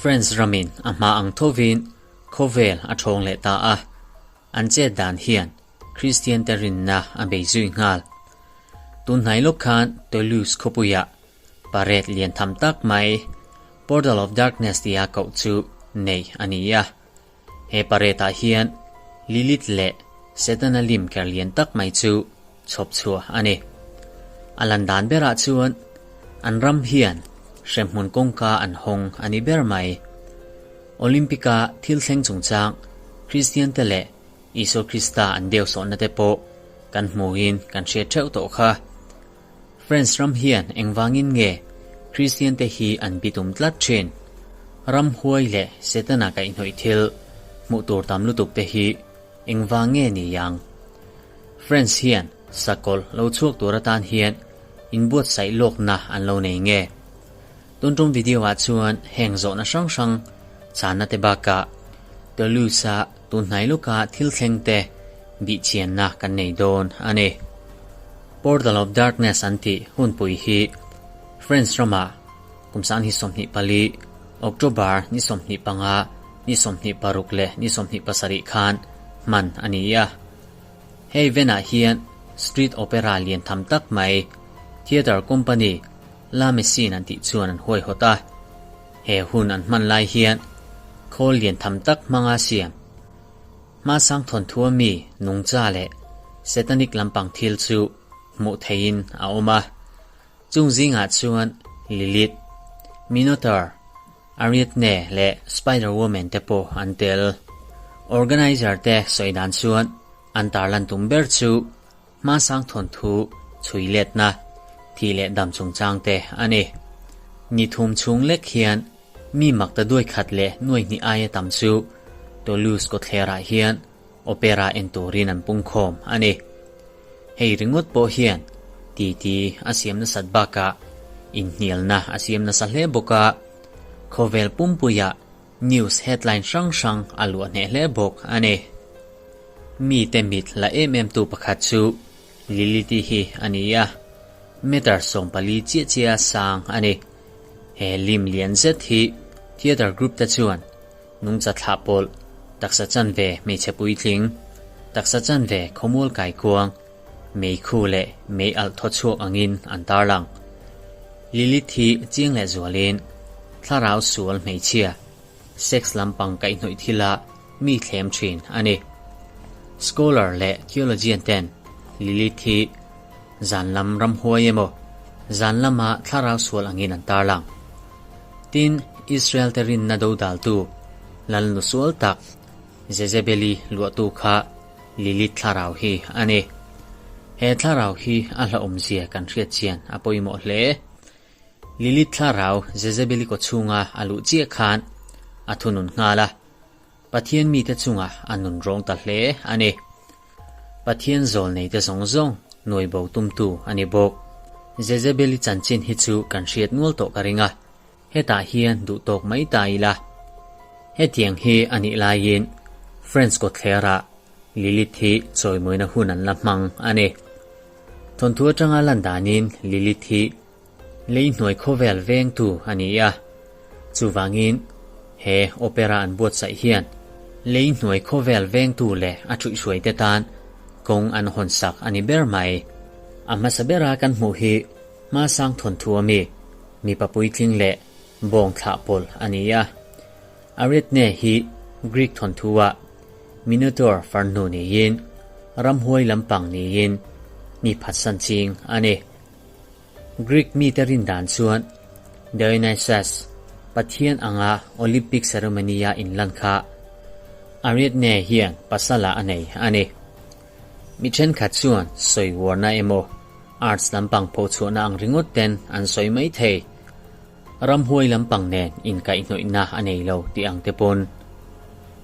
France ramin a hma ang thovin khawvel a thawng leh ta a, an chet dan hian Kristian te rinna a bei zui nghal. Tunhnai lawk khan Toulouse khawpuiah parade lian tham tak mai Portal of Darkness tia koh chu neih a ni a. He parade ah hian Lilith leh Setana lim ker lian tak mai chu chhawp chhuah a ni. A lan dan berah chuan an ram hian hremhmun kawngka an hawng a ni ber mai. Olympic-a thil thleng chungchang Kristian te leh Isua Krista an deuhsawhna te pawh kan hmuhin kan hriat theuh tawh kha. France ram hian engvangin nge Kristian te hi an bitum tlat thin? Ram huai leh Setana kaihhnawih thil hmuh tur tam lutuk te hi engvang nge ni ang? France hian sakawlh lo chhuak tur atan hian inbuatsaih lawkna an lo nei nge? Tun tum video ah chuan heng zawhna hrang hrang chhanna te bakah Toulouse-a tun hnai lawka thil thleng te bihchianna kan nei dawn a ni. Portal of Darkness an tih hunpui hi France ramah kum sanghi 24, October ni 25, ni 26 leh ni 27 khan hman a ni a. Hei venah hian street opera lian tham tak mai theatre company La Machine an tih chuan an huaihawt a. He hun an hman lai hian khawl lian tham tak hmanga siam hmasang thawnthua mi nungcha leh satanic lampang thil chu hmuh theihin a awm a. Chung zingah chuan Lilith, Minotaur, Ariadne leh Spider Woman te pawh an tel. Organizer te sawi dan chuan an tarlan tum ber chu hmasang thawnthu chhui letna, thih leh dam chungchang te a ni. Ni thum chhung lek hian mi makta duai khat leh nuai hnih aia tam chu Toulouse kawtthlerah hian opera en turin an pungkhawm a ni. Hei ringawt pawh hian titi a siam nasat bakah inhnialna a siam nasa hle bawk a, khawvel pumpuiah news headline hrang hrang a luah hneh hle bawk a ni. Mite mit la em em tu pakhat chu Lilith-i hi a ni a, meter 14 chiah chiah sang a ni. He lim lian zet hi theatre group te chuan nungcha thlah pawlh, taksa chanve hmeichhe puitling, taksa chanve khawmual kaikuang, meikhu leh mei alh thaw chhuak angin an tarlang. Lilith hi chiang leh zualin thlarau sual hmeichhia, sex lampang kaihhnawih thila mi thlem thin a ni. Scholar leh theologian ten Lilith hi zan lam ramhuai emaw, zan lama thlarau sual angin an tarlang. Tin, Israel te rinna dodaltu Lalnu sual tak Jezebeli luahtu kha Lilith thlarau hi a ni. He thlarau hi a hlauhawmzia kan hriat chian a pawimawh hle. Lilith thlarau Jezebeli kawchhunga a luh chiah khan a thunun nghal a, Pathian mite chungah a nun rawng ta hle a ni. Pathian zawl neite zawng zawng nuai bo tumtu a ni bawk. Jezebeli chanchin hi chu kan hriat nual tawh ka ring a, hetah hian duh tawk mai ta ila. Hetiang hi a nih laiin France kawtthlerah Lilith hi chawimawina hun an la hmang a ni. Thawnthu atanga lan danin Lilith hi Lei hnuai khawvel vengtu a ni a, chuvangin he opera an buatsaih hian lei hnuai khawvel vengtu leh a ṭhuihhruaite tan kawng an hawnsak a ni ber mai. A hmasa bera kan hmuh hi hmasang thawnthu ami mipa puitling leh bawng thlah pawlh a ni a. Ariadne hi Greek thawnthu-ah Minotaur farnu niin ramhuai lampang niin mi phatsan ching a ni. Greek mite rin dan chuan Dionysus, pathian anga Olympic ceremony-a inlan kha Ariadne hian pasala a nei a ni. Mi thenkhat chuan sawi uarna emaw arts lampang phochhuahna ang ringawt ten an sawi mai thei. Ramhuai lampang nen inkaihhnawihna a nei lo tih ang te pawn.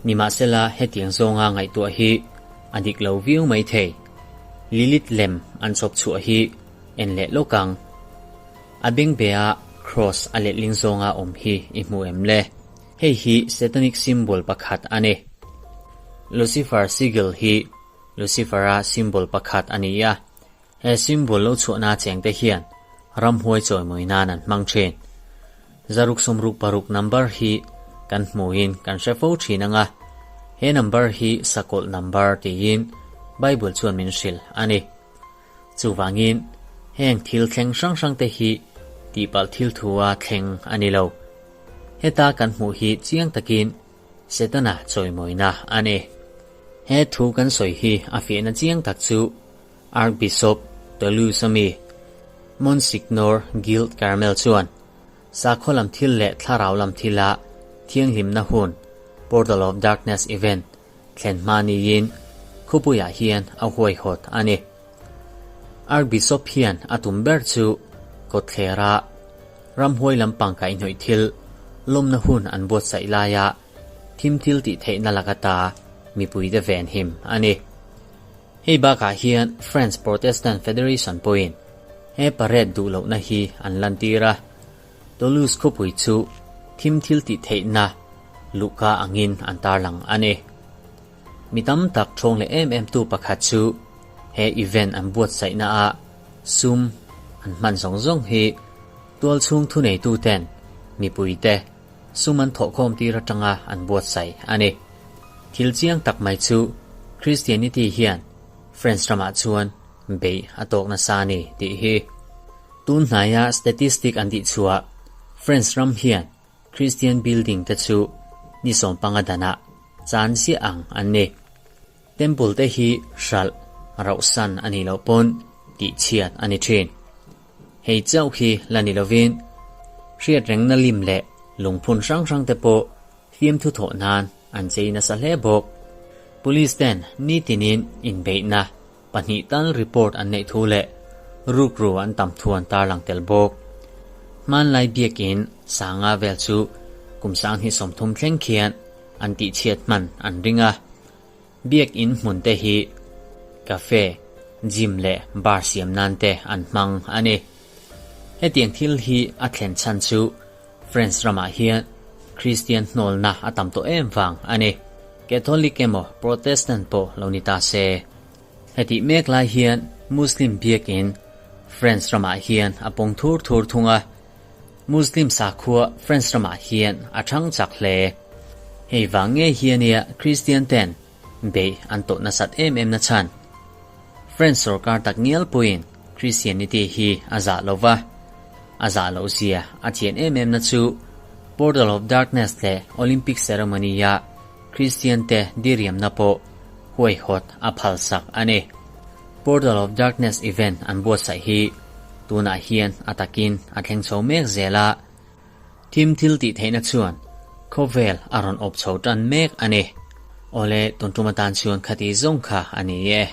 Nimahsela hetiang zawnga ngaihtuah hi a dik lo viau mai thei. Lilith lem an chhawp chhuah hi en leh lawk ang. A bengbea cross a letling zawnga awm hi i hmu em le? Hei hi satanic symbol pakhat a ni. Lucifer sigil hi Lucifer-a symbol pakhat a ni a. He symbol lo chhuahna chengte hian ramhuai chawimawi nan an hmang thin. 666 number hi kan hmuhin kan hre fo thin ang a, he number hi sakawlh number tiin Bible chuan min hrilh a ni. Chuvangin, heng thil thleng hrang hrangte hi tihpalh thil thua thleng a ni lo. Heta kan hmuh hi chiang takin Setana chawimawina a ni. He thu kan sawi hi a fiahna chiang tak chu Archbishop Toulouse ami Monsignor Gilles Carmel chuan sakhaw lam thil leh thlarau lam thila thianghlimna hun, Portal of Darkness event, thlen hma niin khupuiah hian a huaihawt a ni. Archbishop hian a tum ber chu kawtthlera ramhuai lampang kaihhnawih thil lawmna hun an buatsaih laia thim thil tih theihna laka ta mipuite venhim a ni. Hei bakah hian France Protestant Federation pawhin he parade duh lohna hi an lantir a, Toulouse khawpui chu thim thil tih theihna luhka angin an tarlang a ni. Mi tam tak thawng leh em em tu pakhat chu he event an buatsaihna ah sum an hman zawng zawng hi tualchhung thuneitu ten mipuite sum an thawhkhawm tir atanga an buatsaih a ni. Thil chiang tak mai chu Christianity hian France ramah chuan beih a tawk nasa a ni tih hi. Tun hnaia statistic an tih chhuah France ram hian Christian building te chu ni sawmpanga danah chan ziah ang an ni. Temple te hi hralh rauhsan a nih loh pawn tihchhiat a ni thin. Hei chauh hi la ni lovin hriatrengna lim leh lungphun hrang hrang te pawh fiamthu thawh nan an chei nasa hle bawk. Police ten nitinin inbeihna pahnih tal report an neih thu leh rukru an tam thu an tarlang tel bawk. Hmanlai biakin sanga vel chu kum 2030 thleng khian an tihchhiat hman an ring a. Biakin hmun te hi cafe, gym leh bar siam nan te an hmang a ni. Hetiang thil hi a thlen chhan chu France ramah hian Kristian hnawlna a tam tawh em vang a ni. Catholic emaw Protestant pawh lo ni ta se. Hetih mek lai hian Muslim biakin France ramah hian a pawng thur thur thung a. Muslim sakhua France ramah hian a thang chak hle. Hei vang ngei hiania Kristian ten beih an tawh nasat em em na chhan. French sorkar tak ngial pawhin Christianity hi a zah lo va, a zah loh zia a chian em em na chu Portal of Darkness leh Olympic ceremony-a Christian te diriamna pawh huaihawt a phalsak a ni. Portal of Darkness event an buatsaih hi tunah hian a takin a thleng chho mek zel a, Thim thil tih theihna chuan khawvel a rawn awp chho tan mek a ni. Awle, tun tum atan chuan khati zawng kha a ni e.